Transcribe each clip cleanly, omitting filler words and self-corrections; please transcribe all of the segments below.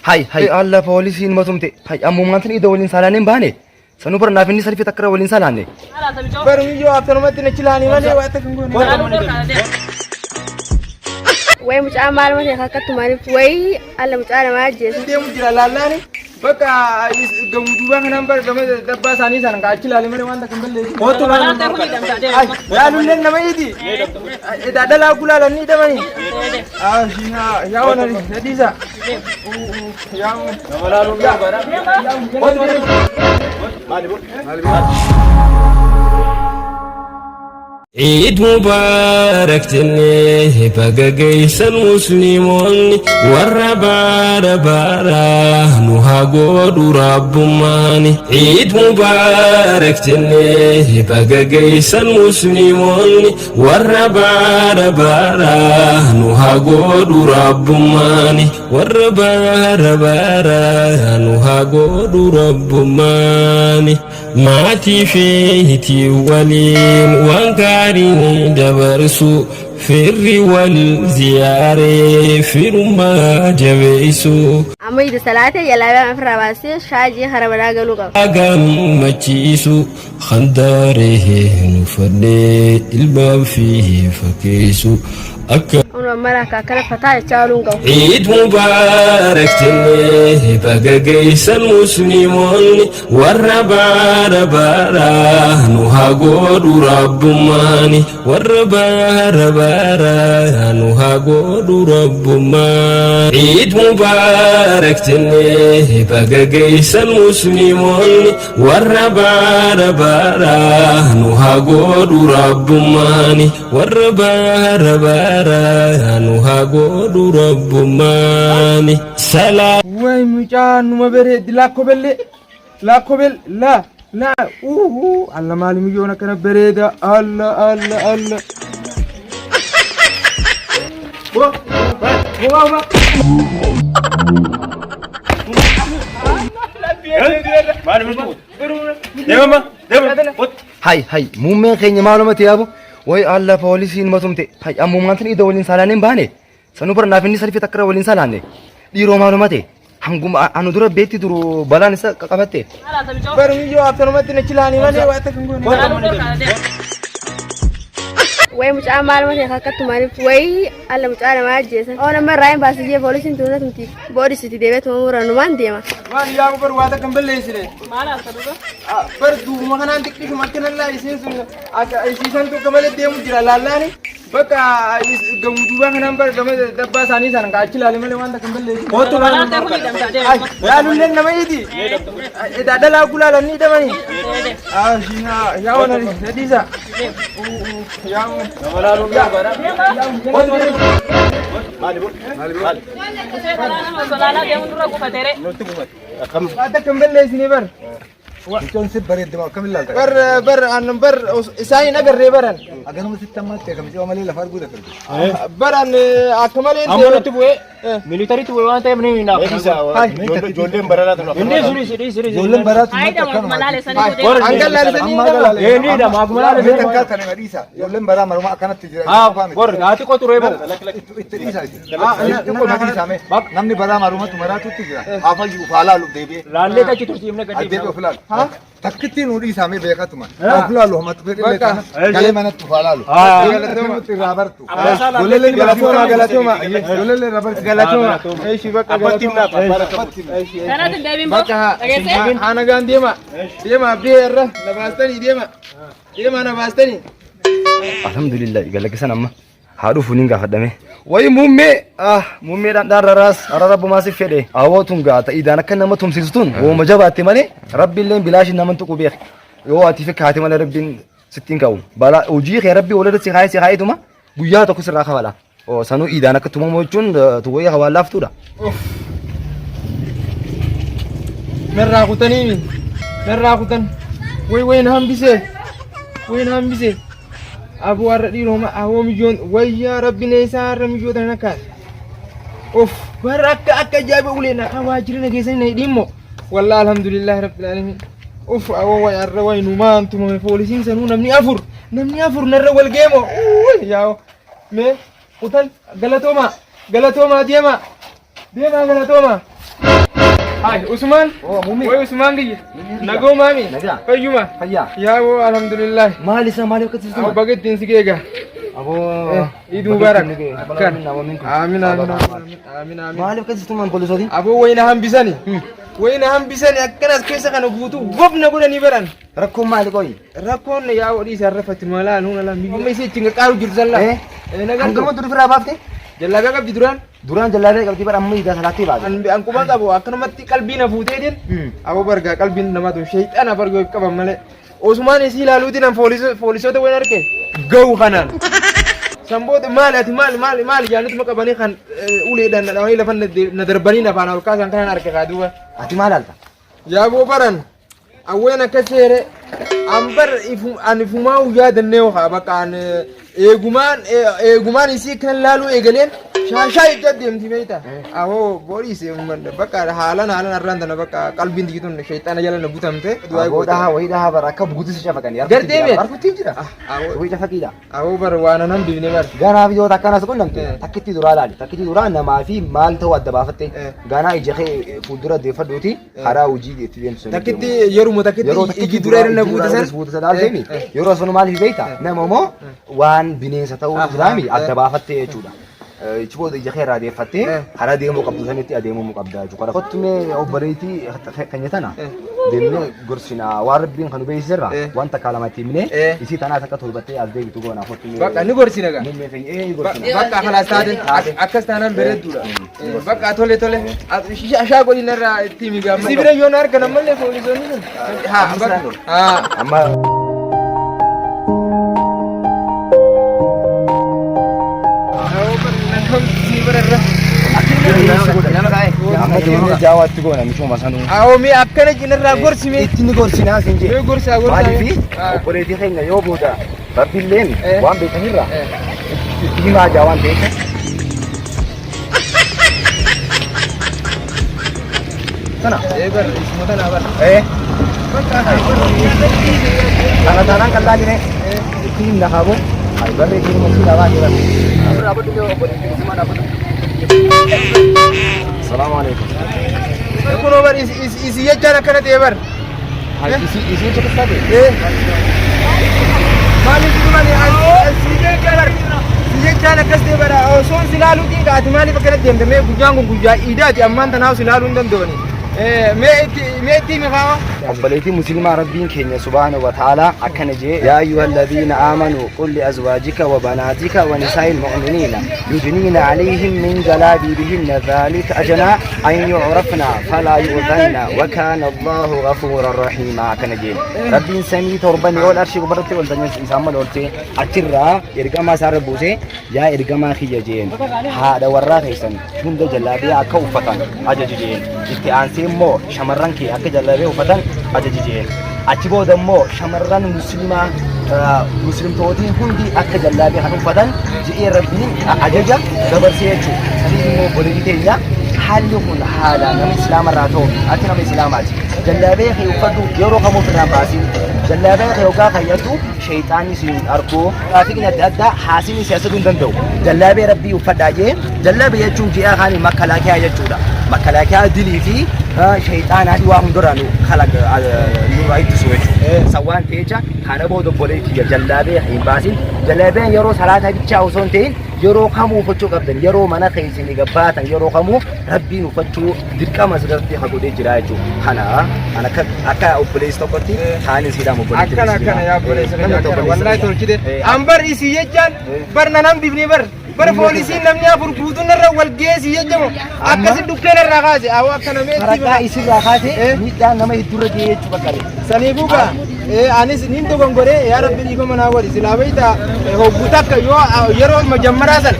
Hay hay alla poolisiin matumte hay ammumaan tan ida waliin saalaanee hin baane sanuu bara naaf inni salfii takkara waliin salaanne. Barumiyyoo akkanumatti na chilaanii malee waan takka hin goone. Wayi mucaa maaluma ta'e akkattu maaliif wayi alla mucaa namaa ajjeesa. Deemu jira laallaani bakka gamu duubaa kanaan bara gama dabbaa isaanii sana ka achi ilaali malee waan takka hin balleessu. Kootu Laalulleen nama iti. Dhalaa gulaalan ni hidhamanii. Yaa waan na dhiisa. Yaa Nama laaluun barbaada. Ciid mubaarak jennee baga geessan musliimoonni warra baara baara nu haa godhu rabbummaani. Ciid mubaarak jennee baga geessan musliimoonni warra baara baara nu haa godhu rabbummaani. Warra baara baara nu haa godhu rabbummaani. Maatii feetii waliin waan gaarii dabarsu firri wal ziyaaree firummaa jabeessu. Amma ida salaatee jalaa ofirraa baasee shaajii hara manaa galuu qaba. Gammachiisu handaaree nu fadhee ilmaan fi fakkeessu akka. Kun mara akka akkana fataa jechaa ooluun qabu. Ciid mubaarak jennee baga geessan musliimoonni warra baara baara nu haa godhu rabbummaani warra baara baara nu haa godhu rabbummaani. Ciid mubaarak jennee baga geessan musliimoonni warra baara baara nu haa godhu rabbummaani warra baara baara nu haa godhu rabbummaani. Salaa. Way mucaa numa bareeddi laakkoo bellee laakkoo bel laa laa uuu alla maali miyyoon akkana bareeda alla alla alla. Hay hay muummeen keenya maaluma tiyaabu wayi alla poolisiin matumte hay ammumaan tan ida waliin saalaanee hin baane sanuu bara naaf inni salfii takkara waliin salaanne dhiiroo maaluma ta'e hanguma anu dura beetti turu balaan isa qabatte. Barumiyyoo akkanumatti na chilaanii malee waan takka hin goone. Wayi mucaa maaluma ta'e akkattu maaliif wayi alla mucaa namaa ajjeesa. Oo nama irraa hin baasijee poolisiin tuunna tumti. Boodisitti deebee tuma muranumaan deema. Maal yaa bar waa takka hin balleessine. Maal haasa duuba? Bar duubuma kanaan xiqqishuma akkana laa isiin sun akka isiisantu akka malee deemu jira laallaani bakka gamu duubaa kanaan bar gama dabbaa isaanii sana ka achi ilaali malee waan takka hin balleessu. Kootu Laalulleen nama iti. Dhalaa gulaalan ni hidhamanii. Yaa waan na dhiisa. Yaa Nama laaluun barbaada. Waan takka hin balleessine bar. Mucaan si bareedde moo akkamiin ilaalta? Bar bar annan bar isaan hin agarree baran. Aganuma sitti ammaatti akkamitti malee lafa arguu dadhabde. Bar an akka malee Amma nutti bu'ee militariitti bu'ee waan ta'eef ni naaf. Ijoolleen bararaa tun Inni suri suri suri. Ijoolleen baraatu matti akkanuma. Hanga laalisanii Amma hidhama. Ee ni hidhama akkuma Mee laale. takkaa tana dhiisa. Ijoolleen baraa maruma akkanatti jira. Haa gor haati qotu reebu. Itti dhiisa itti. Xiqqoo na dhiisa mee. Namni baraa marumatu maraatutti jira. Haa fayyu ufaa laaluuf deebi'ee. Laallee tachi tursiifne gadi. Addeebi of laalu. Takkitti nu dhiisa mee beekatuma. Of laalu hamatu fedhillee taana galee manatti ufaa laalu. Galatuma irraa bartu. Ijoolleen Galatuma galatuma. Ijoolleen irraa bartu. Galatuma. Eeshi bakka galatuma. Kanatti hin deebiin boo. Bakka Dhageessee? haa nagaan deema. Deema abdii irra na baastanii deema. Deema na baastanii. Alhamdulillah galakkisan amma haa dhufu niin gaafadhame. Wayi muummee ah muummeedhaan dhaan raraas har'a rabbumaa si fedhe hawwatuun gaata idaan akka nama tumsiistuun wooma jabaatte malee rabbiillee bilaashin nama tuqu beek yoo ati fi kaate malee rabbiin sittiin ka'u balaa hojii kee rabbii walirra si kaayee si kaayetuma guyyaa tokko sirraa kafala. Sanuu idaan akka tumamu jechuun tuwwee hawaan laaftuudha. Narraa kutanii narraa kutan. Way way na hambisee. Way na hambisee. Aboo har'a dhiiroma aboo miyyoon wayyaa rabbi na isaa har'a miyyoo tana nakkaate. Of bara akka akka ajaa'iba ulee na waajjira na geessanii na hidhiin moo. Wallaa alhamdulillahi rabbil aalamiin. Uff awwa way arra way numaan tumame poolisiin sanuu namni afur narra wal geemo. Uy yaa mee kutan galatoomaa galatoomaa deemaa deemaa galatoomaa. Hai Usman. Oh, Mummi. Way Usman kiyya. Nagoo maami. Nagaa. Fayyuma. Fayyaa. Yaa woo alhamdulillah. Maal isa maaliif akkasitti Awo tuman? baga ittiin si geega. Aboo. Eid Mubarak. Akkan. Aamin aamin aamin aamin aamin. Maaliif akkasitti tuman poolisootiin? Aboo wayina hambisani. Wayina hambisani akkanas keessa kana guutuu gofna godhanii baran. Rakkoon maali qoyi? Rakkoon yaa odii isaan rafatti malaa nuun alaa amma isii ittiin qaqqaaru jirtu sallaa. Eh? Hangama dur ofirraa baafte? Jallaabaa qabdi duraan. Duraan jallaabee qabdi bara amma idaa salaattee baate. An quban qabu akkanumatti qalbii na fuuteetiin. Aboo bargaa qalbiin namaa tun sheexana bargoo qaban malee. Osumaan isii ilaaluutiin an poolisoota wayin arge ga'u kanaan. Sanboota maali ati maali maali maali jaanituma qabanii kan uleedhaan na dhawanii lafa na darbanii nafaan ol kaasan kanaan arge kaa duuba. Ati maal alta? Yaaboo baran awween akka seere an bar an ifumaa yaadannee haa bakka an eegumaan eegumaan isii kan laaluu eegaleen shaashaa itti adeemti beekta. Awoo booriis bakka haalan haalan arraan tana bakka qalbiin tiyyi sheexana jala na butamte. Aboo dhahaa wayii dhahaa bara akka buutu si cafaqanii. Gartee mee? Harkutti jira. Awoo Wayii cafaqiidha. awoo bar waan anan bifne bar. Ganaaf yoo takkanas qunnamte Eh. takkitti duraa laali. Takkitti duraa namaa fi maal ta'uu adda baafatte Eh. ganaa ija kee fuuldura deeffadhuuti karaa hojii itti deemsisu. Takkitti yeruma takkitti iji dura irra na buute san. Buute san alteemi yeroo sun maaliif beekta nama immoo waan bineensa ta'uu jiraami adda baafatte jechuudha. Ichi booda ija kee irraa deeffattee karaa deemuu qabdu sanitti adeemuu qabda jechuudha. Kottu mee obboleettii keenya tana deemnee gorsinaa waan rabbiin kan nu beeksisirra waan takkaa lamatti himnee isii tanaas akka tolbattee as deebitu goona kottu mee. Bakka ni gorsina gaa. Muummee keenya ee ni gorsina. Bakka kalaas taate akkas taanaan bareedduudha. Bakka tole tole ashaa godhin irraa itti himi gaamma. Si bira yoo na argan ammallee poolisoonni sun. Haa bakka haa. Amma Si bira irra. Amma deemnee jaawaatti goona michooma sanuu. Awoo mee akkana cinarraa gorsi mee. Itti ni gorsinaa siin jee. Mee gorsaa gorsaa. Maaliif obboleettii keenya yoo booda rabbiilleen waan beekanirra itti himaa jaa waan ta'eef. Sana. Ee bar isuma tanaa bar. Eh. Kana taanaan kan laaline itti himna kaaboo. Ay barree jiru masii dhabaa ni barree. Salaamu alaikum. Kunoo bar isi jechaan akkana ta'e bar. Isi isi jechuun taate. Ee. Maaliif dhumani si jechaan bar. Si jechaan akkas ta'e bar osoon si laaluutiin ati maaliif akkana deemte mee guyyaan kun guyyaa iidaati ammaan tanaaf si laaluu hin danda'ani. Mee itti mee itti himi kaawa. Obboleettii musliimaa rabbiin keenya subhaanahu wa ta'aalaa akkana jee yaa ayyuha alladhiina aamanuu qul liazwaajika wa banaatika wa nisaa'il mu'miniina yudniina alayhim min jalaabiibihinna dhaalika ajnaa an yu'rafna falaa yu'dhanna wa kaana allahu ghafuuran rahiimaa akkana jeen rabbiin samii torban ol arshii gubbarratti ol tanye isaan mala oltee achirraa ergamaa isaarra buusee yaa ergamaa kiyya jeen haadha warraa keessan hunda jallaabiyaa akka uffatan ajaji jeen itti aansee immoo shamarran kee akka jallaabiyaa uffatan ajaji jeen achi booda immoo shamarran muslimaa muslimtootiin hundi akka jallaabiyaa kan uffatan je'ee rabbiin ajaja dabarsee jechuudha. Saniif immoo obboleettii teenya haalli kun haala nama islaamarraa ta'u ati nama islaamaati. Jallaabiyaa kee uffadhu yeroo kamuu ofirraa baasin. Jallaabiyaa kee hoggaa kayyattu sheexaanni si hin argu. Traafikni adda addaa haasini si asaduu hin danda'u. Jallaabee rabbii uffadhaa jee jallaabee jechuun ji'a kaanii makalaakiyaa jechuudha. Makalaakiyaa dilii fi sheexaanaa waa hundarraa nu kalaqa nurraa ittisu jechuudha. San waan ta'echa kana booda obboleettii jallaabee hin baasin. Jallaabeen yeroo salaataa bichaa osoo hin ta'in yeroo kamuu uffachuu qabdan yeroo mana keessanii gabbaatan yeroo kamuu rabbiin uffachuu dirqama asirratti haa godhee jira jechuudha. Kana an akka akka obboleessi tokkotti taanis hidhamu obboleetti. Akkana akkana yaa obboleessa keenya akkana wallahi tolchite. An bar isii jechaan bar nan hambifne bar bar poolisiin namni afur guutuun irra wal geessi jechamu akkasi dhukkeen irraa kaase awoo akkana mee itti Waraqaa isirraa kaase miidhaan nama hedduurra ga'ee jechuu bakka. Saniifuu gaa anis nin dogongoree yaa rabbi dhiifama naa godhi silaa beektaa hogguu takka yoo yeroo majammaraa san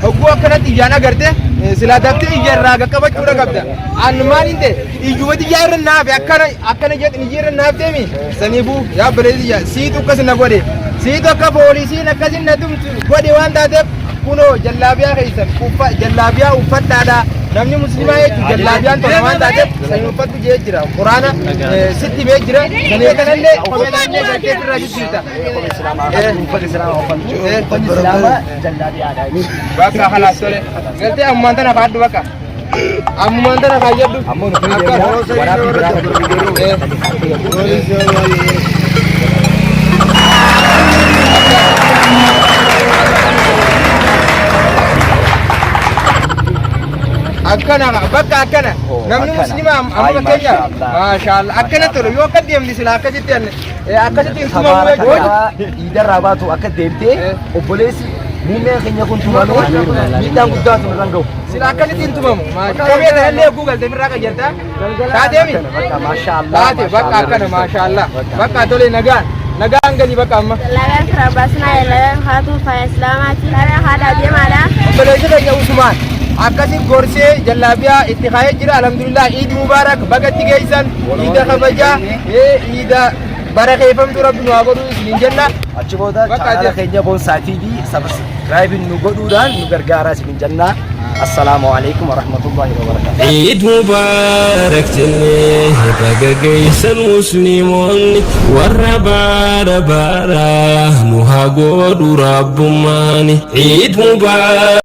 hogguu akkanatti iyyaan agarte silaa daftee iyya irraa qaqqabachuudha qabda. An maaliin ta'e iyyuma xiyyaa irra naafe akkana akkana jedhin iyya irra naafteemi saniifuu yaa obboleessi iyya siitu akkas na godhe siitu akka poolisiin akkasin na tumtu godhe waan taateef kunoo jallaabiyaa keessan uffa jallaabiyaa uffadhaadha. Namni musliimaa jechuun jallaabiyaan tola waan taateef sanii uffadhu jee jira. Quraana sitti himee jira. Sanii kanallee kophee kanallee galtee irraa jijjiirta. Uffata islaamaa uffannu. Uffanni islaamaa jallaabiyaadha. Bakka halaas tole. Galtee ammumaan tana kaadhu bakka. Ammumaan tana kaayyadhu. Ammoo nu kun deemnaa waraabbii biraa kan Akkana bakka akkana. Namni musliimaa amma fakkeenya. Maashaallah akkana tole yoo akka deemni sila akkasitti akkasitti hin tumamu jechuudha. Iidarraa baatu akka deemtee obboleessi muummeen keenya kun tumamee miidhaan guddaa tun irraan gahu. Sila akkasitti hin tumamu. Kophee kanallee eeguu galtee firraa qayyartaa. Taateemi. Maashaallah. Taate bakka akkana maashaallah. Bakka tole nagaan. Nagaan gali bakka amma. Jallabiyaan firaa baasinaa jallabiyaan haatuun faaya islaamaati. Karaa haadhaa deemaadha. Obboleessi keenya Usmaan akkasi gorsee jallaabiyaa itti kaayee jira. Alhamdulillah Iid Mubaarak bagatti geessan iida kabajaa iida barakeeffamtu rabbi nu haa godhu isiniin jenna. Achi booda Bakka chaanaala adeem. keenya Boonsaa TV subscribe nu godhuudhaan nu gargaaraa isin jenna. Assalaamu alaikum warahmatullahi wabarakatuh. Ciid mubaarak jennee baga geessan musliimoonni warra baara baara nu haa godhu rabbummaani. Ciid mubaarak.